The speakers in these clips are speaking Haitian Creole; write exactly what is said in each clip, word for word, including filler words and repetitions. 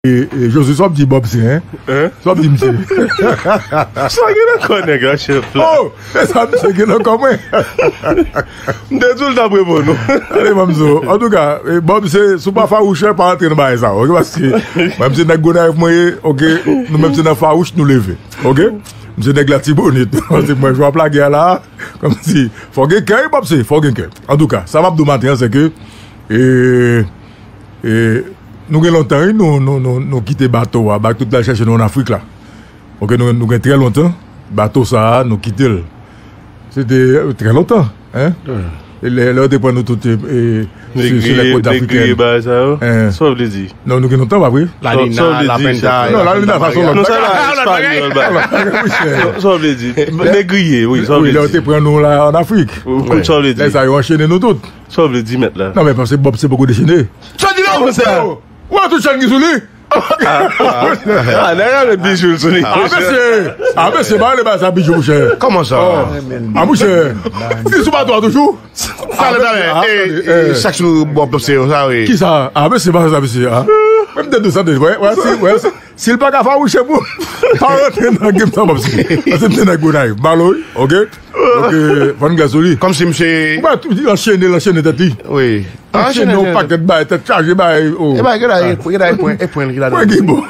E, e, Josué, sa w ap di Bob se, hein? Hein? Sa w ap di misye? Sa gen nan kò nèg la, chèf la. Oh! E sa misye gen nan kò mwen. M te di w l t ap reponn ou. Ale, manm zo. Antouka, e, Bob se, si w pa fawouchè, pa antre nan bagay sa, ok? Paske mwen, m se nèg Gonayiv mwen ye, ok? Nou menm se nan fawouch nou leve, ok? M se nèg Latibonit. Paske mwen, jwa plage a la, kòmsi, fò gen kè, wi, Bob se, fò gen kè. Antouka, sa m ap di w maten an, se ke, e, e, nou gen lontan, wi, nou, nou, nou, nou kite bato a, bato k t al chèche nou ann Afrik la. Ok, nou, nou gen trè lontan, bato sa a, nou kite l. Se te, euh, trè lontan, hein? E lè, lè yo te pran nou tout, e, e, sou, sou lè kòt afriken. Negriye bagay sa yo? Hein. Sa w vle di? Non, nou gen lontan, pa vre? Sa w vle di, chèf? Non, La Linda, sa se yon lòt bagay. Non, sa la espanyòl, bagay. Sa w vle di? Negriye, wi, sa w vle di? Wi, lè yo te pran nou la ann Afrik. Wi, sa w vle di? Lè sa yo anchene nou tout. Sa w vle di, mèt la? Non, men paske Bob se poko dechene. Sa w di la, monchè? Ou wè tout chèn ki sou li? Ah, nèg la met bijou sou li. Ah, mesye, ah, mesye, pa rele bagay sa bijou, monchè. Kòman sa? Oh, ah, monchè. Li sou bato a toujou? Talè, talè. E, e, sa k sou bò pòp se yo, sa, wi. Kisa? Ah, mesye, pa sa, mesye, ah. Menm tèt de sante, wè, wè, si, wè, si, si l pa ka fawouche pou pa rantre nan game sa, pòp se. Paske m te nan Gonayiv. Balo, wi, ok? Ok, fò n gade sou li. Kòmsi misye. Ou pa tou anchene, l anchene tèt li. Wi. Anchene yon pakèt bagay, tèt chaje bagay, oh. E bagay, gade, gade, e pwen, e pwen ki ladan. Pwen ki bon.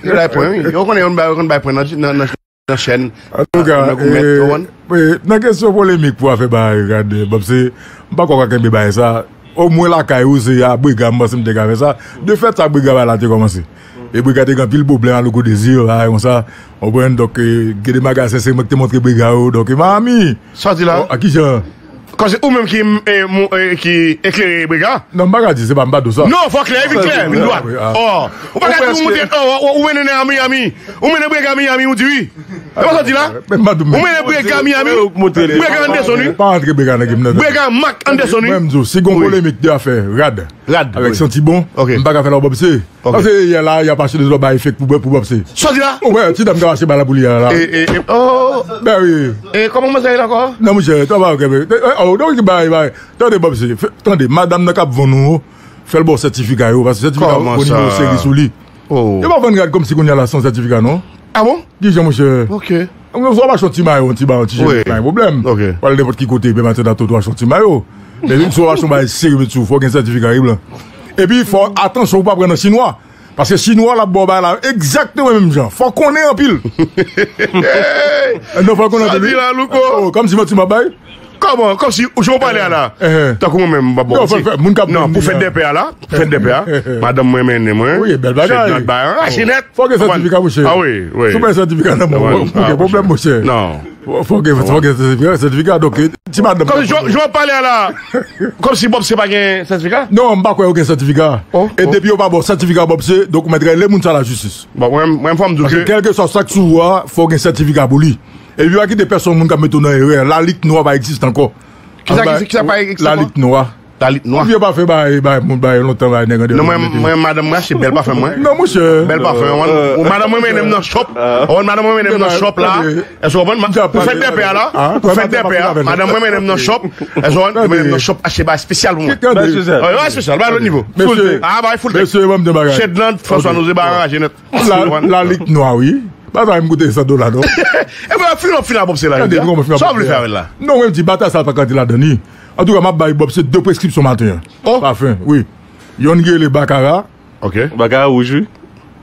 Gade, e pwen, wi. Yo konnen yon bagay, yo konn bay pwen nan, nan, nan, nan chèn. Antouka, nan goumèt, eh, ou konprann? Eh, nan kesyon polemik pou afè bagay, gade, Bob se, m pa kwè w ka kenbe bagay sa. Omwen lakay ou, se a Brega, m panse m te ka fè sa. De fèt, sa Brega bagay la te kòmanse. E Brega te gen anpil pwoblèm a Louko Désir, bagay konsa. Ou konprann? Donk, eh, gen de magazen, se mwen ki te montre Brega yo. Donk, Miami. Sa w di la? Oh, a ki jan? Kòm se ou menm ki, eh, mou-, eh, ki eklere Brega? Non, m pa ka di, se pa, m pa di w sa. Non, fò klè, vin klè, vin dwat. Oh, ou pa ka di ou monte, oh, ou, ou mennen nèg a Miami. Ou mennen Brega Miami, ou di wi. E pa sa w di la? Ou mennen Brega Miami. Brega Anderson, wi. Pa antre Brega nan game nan. Brega Marc Anderson, wi. Mwen, m di w, si gon polemik de afè rad, rad, avèk santi bon, m pa ka fè la w Bob se. Ok. Paske yè la, y ap achte de zòb bay fake pou, pou Bob se. Sa w di la? Ou wè, ti dam k ap achte bal la pou li a la. E, e, e, oh. Ben wi. E kòman manzè ye la ankò? Non, monchè, travay, ok, ben, eh, oh, donk, bay, bay. Tande, Bob se, tande, madanm nan k ap vann ou, fè l ba w sètifika yo, paske sètifika yo, gon nimewo seri sou li. Oh. Yo pa vann rad kòmsi kounye a la san sètifika, non. Ah bon? Kijan, monchè? Ok. Mwen, si w ap achte yon ti mayo, yon ti ba, yon ti jèn, pa gen pwoblèm. Ok. W al nenpòt ki kote, menm atè nan tout, w achte yon ti mayo. Men si w ap achte yon bagay serye, met sou, fò gen sètifika, wi, blan. Epi, fò, atansyon, ou pa pran nan chinwa. Paske chinwa, l ap ba w bagay la, egzakteman menm jan. Fò konnen anpil. Non, fò konnen anpil, wi. Sa di la, Louko? Oh, kòmsi manti m ap bay? Kòman? Kòmsi, jan w pale a la? Tankou mwen menm, m pa bon. Non, fè, fè, moun k ap vann pou fèt dè pè a la, pou fèt dè pè a, madanm mwen mennen mwen. Wi, bèl bagay. Achte nèt. Fò gen sètifika, monchè. Ah wi, wi. Si w pa gen sètifika nan men w, ou gen pwoblèm, monchè. Non. Fò, fò gen, fò gen sètifika, sètifika, donk, ti madanm. Kòmsi, jan, jan w pale a la, kòmsi Bob se pa gen sètifika? Non, m pa kwè yo gen sètifika. E depi yo pa ba w sètifika Bob se, donk ou mèt rele moun sa lajistis. Bon, mwen, mwen, fò m di w ke kèlkeswa sa k sou ou a, fò gen sètifika pou li. Epi pa kite pèsonn moun k ap mete w nan erè. Lalit nwa pa egziste ankò. Kisa, kisa, kisa pa egziste ankò? Lalit nwa. Lalit nwa. Ou vye pafen bay, bay, moun bay lontan bay nèg an deyò. Non, mwen, mwen, madanm mwen achte bèl pafen mwen. Non, monchè. Bèl pafen, ou konprann? Madanm mwen mennen m nan shop. Ou konprann, madanm mwen mennen m nan shop la. Èske w konprann? Pou fèt dè pè a la. Pou fèt dè pè a. Madanm mwen mennen m nan shop. Èske w konprann? Mennen m nan shop, achte bagay espesyal pou mwen. Bagay espesyal, bagay lòt nivo. Mesye, ah, bagay full tank. Mesye, ban m di bagay. Chèd lan, François Nozé, bagay anraje nèt. La, lalit nwa, wi. Pa ta m koute san dola, non. E mwen, fin, fin a Bob se la, jodi a. Sa w vle fè avè l la? Non, mwen di, batay sa pa ka antre ladan li. Antouka, m ap bay Bob se de preskripsyon maten an. Oh. Pafen, wi. Yonn ki rele Bakara. Ok. Bakara wouj, wi.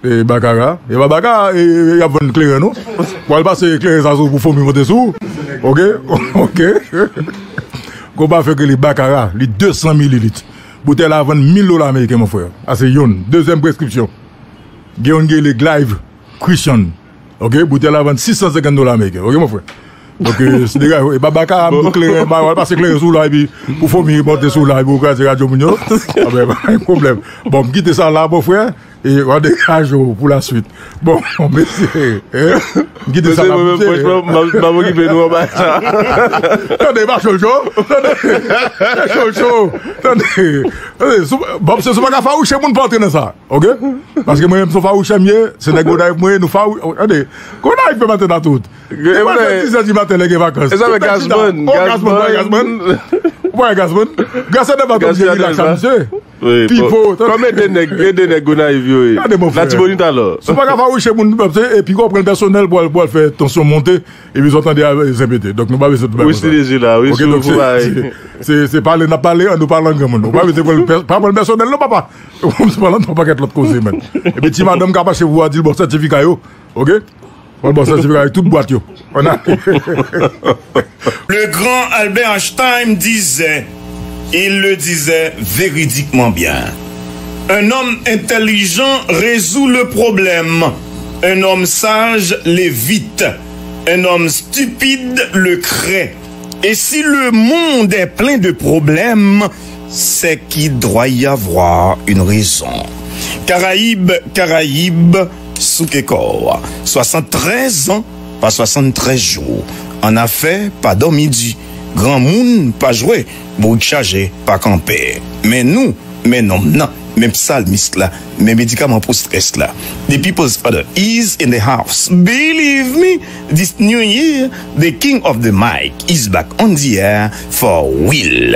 E Bakara. E pa Bakara, e, e, y ap vann kleren, non. Pou al pase kleren sa sou pou fomi monte sou. Ok? Ok. Gon pafen ki rele Bakara, li de san mililit. Boutèy la vann mil dola ameriken, mon frè. A se yonn. Dezyèm preskripsyon. Gen yonn ki rele Clive Christian. Ok, boutèy la vann sis san senkant dola ameriken. Ok, mon frè. Donk, eh, se degaje, e pa Bakara, m di w kleren, ba, w al pase kleren sou la, epi pou fomi monte sou la, epi w kraze radyo moun yo. A ben, pa gen pwoblèm. Bon, m kite sa la, mon frè, e w al degaje w pou la swit. Bon, mesye, eh, m kite sa la pou mesye. Franchman, m ap, m ap okipe nou anba sa. Tande, pa cho cho, tande, cho cho, tande. Tande, sou, bon, se sou pa ka fawouche moun pa antre nan sa. Ok? Paske mwen menm se yon fawouchè m ye, se nèg Gonayiv mwen ye, nou fawou-, tande, Gonayiv fè maten nan tout. E maten dizè di maten lè gen vakans. E sa fè Gazman, oh, Gazman, Gazman. Pwen gaz, man. Gaz se nan baton misye rilaks a misye. Pipo, kòm ede nèg, ede nèg Gonayiv yo ye. Latibonit alò. Si w pa ka fawouche moun, se epi w pran l pèsonèl pou al, pou al fè tansyon monte, epi sa w tande a zen pete. Donk nou pa bezwen tout bagay konsa. Wi, se deja la, wi. Ok, donk se, se, se pale n ap pale, an nou pale an granmoun. Ou pa bezwen pran l pè-, pa pran l pèsonèl non, papa. Ou se pale an yon pakèt lòt koze, man. Epi ti madanm ka mache pou w a di l bon sètifika yo. Ok? Bon, bon, sa se avèk tout bwat yo. On a... Le grand Albert Einstein disait, il le disait véridiquement bien, un homme intelligent résout le problème, un homme sage l'évite, un homme stupide le crée. Et si le monde est plein de problèmes, c'est qu'il doit y avoir une raison. Karayib, Karayib, souke kò w. Swasanntrèz an pa swasanntrèz jou. An afè, pa dòmi di. Granmoun pa jwe, bourik chaje pa kanpe. Men nou, men nonm nan, men psalmis la, men medikaman pou strès la. The People's Father is in the house. Believe me, this new year, the king of the mic is back on the air for real.